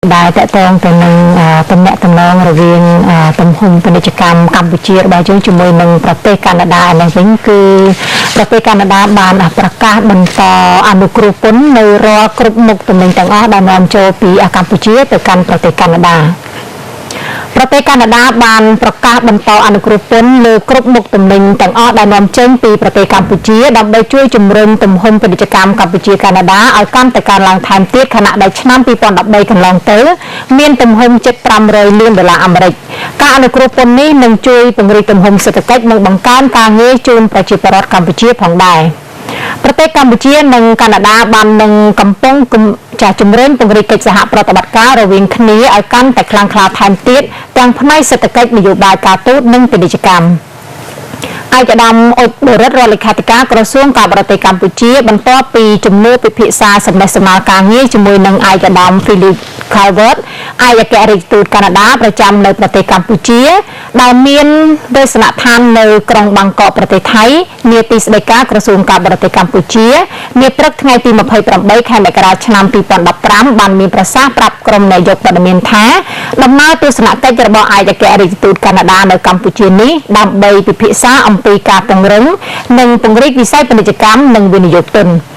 ដែលតកតងទៅនឹងទំនាក់ទំនងរវាងទំហំពាណិជ្ជកម្មកម្ពុជារបស់យើងជាមួយនឹងប្រទេសកាណាដាឯនេះវិញ គឺប្រទេសកាណាដាបានប្រកាសបន្តអនុគ្រោះពន្ធនៅរាល់គ្រប់មុខទំនិញទាំងអស់ដែលនាំចូលពីកម្ពុជាទៅកាន់ប្រទេសកាណាដា។ ប្រទេសកាណាដាបានប្រកាសបន្តអនុគ្រោះពន្ធលើគ្រប់មុខទំនិញទាំងអស់ដែលនាំចេញពីប្រទេសកម្ពុជា ដើម្បីជួយជំរុញទំហំពាណិជ្ជកម្មកម្ពុជាកាណាដាឲ្យកាន់តែកើនឡើងថែមទៀត ខណៈដែលឆ្នាំ2013កន្លងទៅមានទំហំជិត500លានដុល្លារអាមេរិក។ ការអនុគ្រោះពន្ធនេះនឹងជួយពង្រីកទំហំសេដ្ឋកិច្ច និងបង្កើនការងារជូនប្រជាពលរដ្ឋកម្ពុជាផងដែរ។ ប្រទេសកម្ពុជានិងកាណាដាបាននឹងកំពុងចាស់ជំរុញពង្រីកកិច្ចសហប្រតិបត្តិការរវាងគ្នាឲ្យកាន់តែខ្លាំងក្លាថែមទៀត ទាំងផ្នែកសេដ្ឋកិច្ច នយោបាយ ការទូត និងពាណិជ្ជកម្ម។ ឯកឧត្តមអ៊ុតបូរិទ្ធ រដ្ឋលេខាធិការក្រសួងការបរទេសកម្ពុជា បន្ទាប់ពីជំនួបពិភាក្សាសំណេះសំណាលការងារជាមួយនឹងឯកឧត្តម Philip Calvert ឯកអគ្គរដ្ឋទូតកាណាដាប្រចាំនៅប្រទេសកម្ពុជា ដែលមានទេសនដ្ឋាននៅក្រុងបាងកក ប្រទេសថៃ នាទីស្តីការក្រសួងការបរទេសកម្ពុជា នាព្រឹកថ្ងៃទី28 ខែមករា ឆ្នាំ2015 បានមានប្រសាសន៍ប្រាប់ក្រុមនាយកព័ត៌មានថា ដំណើរទស្សនកិច្ចរបស់ឯកអគ្គរដ្ឋទូតកាណាដានៅកម្ពុជានេះ ដើម្បីពិភាក្សាអំពីការពង្រឹងនិងពង្រីកវិស័យពាណិជ្ជកម្មនិងវិនិយោគទុន។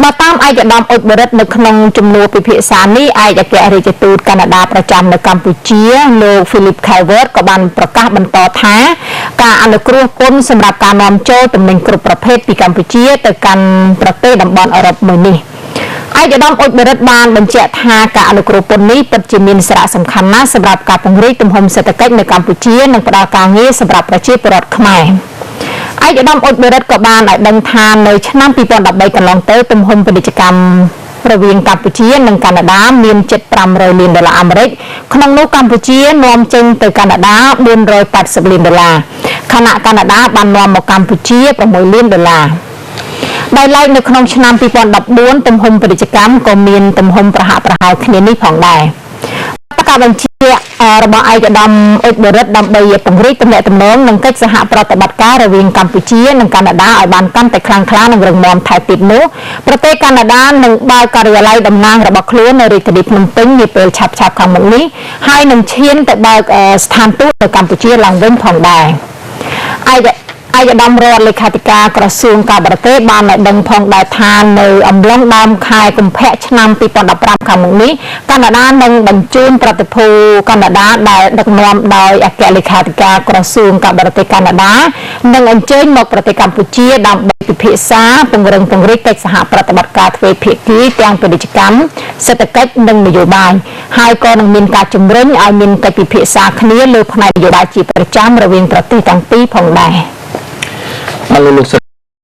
បើតាមឯកឧត្តមអ៊ុចបរិទ្ធ នៅក្នុងជំនួបពិភាក្សានេះ ឯកអគ្គរដ្ឋទូតកាណាដាប្រចាំនៅកម្ពុជា លោក Philip Calvert ក៏បានប្រកាសបន្តថា ការអនុគ្រោះពន្ធសម្រាប់ការនាំចូលទំនិញគ្រប់ប្រភេទពីកម្ពុជាទៅកាន់ប្រទេសតំបន់អឺរ៉ុបមួយនេះ។ ឯកឧត្តមអ៊ុចបរិទ្ធបានបញ្ជាក់ថា ការអនុគ្រោះពន្ធនេះពិតជាមានសារៈសំខាន់ណាស់សម្រាប់ការពង្រីកទំហំសេដ្ឋកិច្ចនៅកម្ពុជា និងផ្ដល់ការងារសម្រាប់ប្រជាពលរដ្ឋខ្មែរ។ ឯកឧត្តមអ៊ុចបរិទ្ធក៏បានឲ្យដឹងថា នៅឆ្នាំ2013កន្លងទៅ ទំហំពាណិជ្ជកម្មរវាងកម្ពុជានិងកាណាដាមានជិត500លានដុល្លារអាមេរិក ក្នុងនោះកម្ពុជានាំចេញទៅកាណាដា480លានដុល្លារ ខណៈកាណាដាបាននាំមកកម្ពុជា6លានដុល្លារ។ ដោយឡែកនៅក្នុងឆ្នាំ2014 ទំហំពាណិជ្ជកម្មក៏មានទំហំប្រហាក់ប្រហែលគ្នានេះផងដែរ។ ការបញ្ជារបស់ឯកឧត្តមអ៊ុចបរិទ្ធ ដើម្បីពង្រីកទំនាក់ទំនងនិងកិច្ចសហប្រតិបត្តិការរវាងកម្ពុជានិងកាណាដាឲ្យបានកាន់តែខ្លាំងក្លានិងរឹងមាំថែមទៀតនោះ ប្រទេសកាណាដានឹងបើកការិយាល័យតំណាងរបស់ខ្លួននៅរាជធានីភ្នំពេញនាពេលឆាប់ៗខាងមុខនេះ ហើយនឹងឈានទៅបើកស្ថានទូតនៅកម្ពុជាឡើងវិញផងដែរ។ ឯកឯកឧត្តមរដ្ឋលេខាធិការក្រសួងការបរទេសបានឲ្យដឹងផងដែរថា នៅអំឡុងដើមខែកុម្ភៈ ឆ្នាំ2015ខាងមុខនេះ កាណាដានឹងបញ្ជូនប្រតិភូកាណាដាដែលដឹកនាំដោយអគ្គលេខាធិការក្រសួងការបរទេសកាណាដា នឹងអញ្ជើញមកប្រទេសកម្ពុជា ដើម្បីពិភាក្សាពង្រឹងពង្រីកកិច្ចសហប្រតិបត្តិការទ្វេភាគីទាំងពាណិជ្ជកម្ម សេដ្ឋកិច្ច និងនយោបាយ ហើយក៏នឹងមានការជំរុញឲ្យមានកិច្ចពិភាក្សាគ្នាលើផ្នែកនយោបាយជាប្រចាំរវាងប្រទេសទាំងពីរផងដែរ។ បាទ លោក